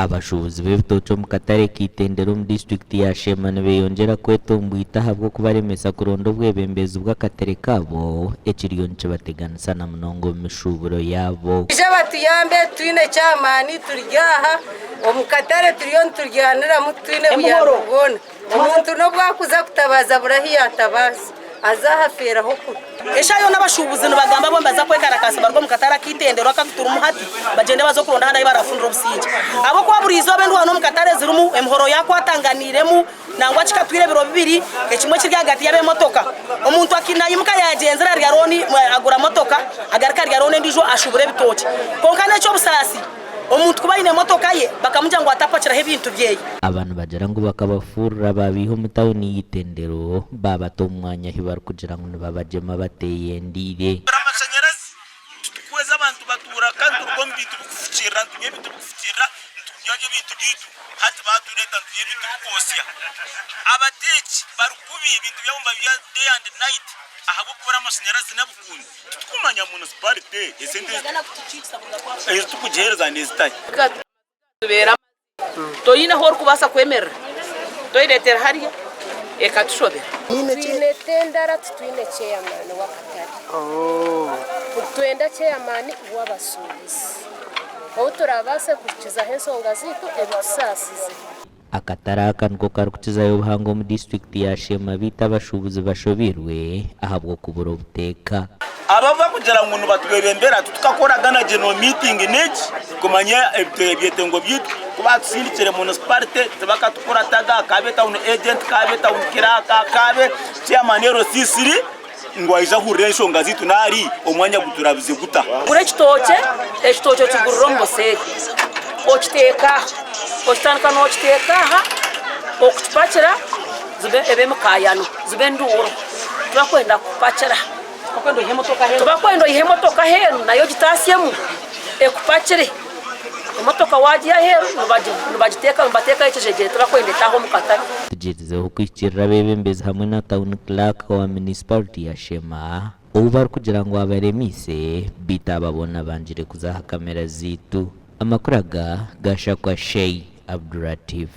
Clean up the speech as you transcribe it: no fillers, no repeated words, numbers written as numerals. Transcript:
Abashuubuzi b'ebitookye omu katare k'eitendero omu disiturikiti ya Sheema nibeyongyera kwetomboita ahabw'okubaremesa kuronda obwebembezi bw'akatare kaabo ekiriyo nikibateganisa na munonga omu mishuuburo yaabo. Baije batuyambe titwine ky'amaani turi aha omu katare turiyo nituryaniramu titwine buyambi bwona. Omuntu n'obu akuza kutabaaza abura ahu yaatabaasa, aza aha afeeraho kubi. Eshaaha yoona abashuubuzi nibagamba bo nibaza kwekarakaasa baruge omu katare ak'eitendero aku turimu hati bagyende baze okuronda ahandi ahu barafunire obusingye ahabw'okuba buri izooba endwano omu katare zirimu, emihoro yakwatanganiiremu nangwa kikatwire ebiro bibiri ekimwe kiri ahagati y'abemotoka. Omuntu naimuka yagyenzire arya rooni agura motoka agaruka arya rooni endiijo ashuubura ebitookye kwonka n'eky'obusaasi Omuntu kuba aine emotoka ye bakamugira ngu atapakiraho ebintu byeye. Aba nibagira ngu bakabafurura baabiiha omu tauni y'eitendero baabata omu mwanya ahu barikugira ngu nibabagyema bateeyendeire. Amashanyarazi titukuhweza abantu batuura kandi nituruga omu bintu bikufukirira nitunywa ebintu bikufukirira niturya ebintu byaitu hati baatureeta niturya ebintu bikwotsya. Abateeki bari kubi ebintu byabo nibabirya day and night ahabw'okubura amashanyarazi n'obukuumi. Titukumanya munisiparite esente ezi turikugiheereza n'ezitahi. Toine ahu orikubaasa kwemerera, toilet eri hariya ekatushobera. Twine tendara titwine chairman w'akatare. Nitwenda chairman w'abashuubuzi ou turaabaase kuhikizaho enshonga zaitu ebitusaasize. Akatare aka niko karikukizayo obuhango omu disiturikiti ya Sheema beitu abashuubuzi bashobeirwe ahabw'okubura obuteeka. Aba abarikugira ngu nibatwebembera titukakoragana general meeting n'egi kumanya ebyetengo byaitu. Ku baatusindikire munisiparite tibakatukurataga, kaabe town agent, kaabe town clerk, kaabe chairman LC3 ngu aije ahurire enshonga zaitu nari omwanya guturabize guta. Gura ekitookye, ekitookye okigurire omu buseeri, okiteeke aha, okitandika nookiteeka aha, okukipakira zibe ebe emikaayano, zibe enduuru. Tibakwenda kukupakira, tibakwenda oihe emotoka aheeru nayo ogitaasyemu ekupakire. Emotoka waagiiha aheeru nibagiteeka nibateekaho ekijegyere tibakwenda etaahe omu katare. Tugyerizeho kuhikiirira abeebembezi hamwe na Town Clerk owa Munisiparite ya Sheema ou barikugira ngu abaremiise beitu aba boona bangire kuza aha kamera zaitu. Amakuru aga gashakwa Sheikh Abduratif.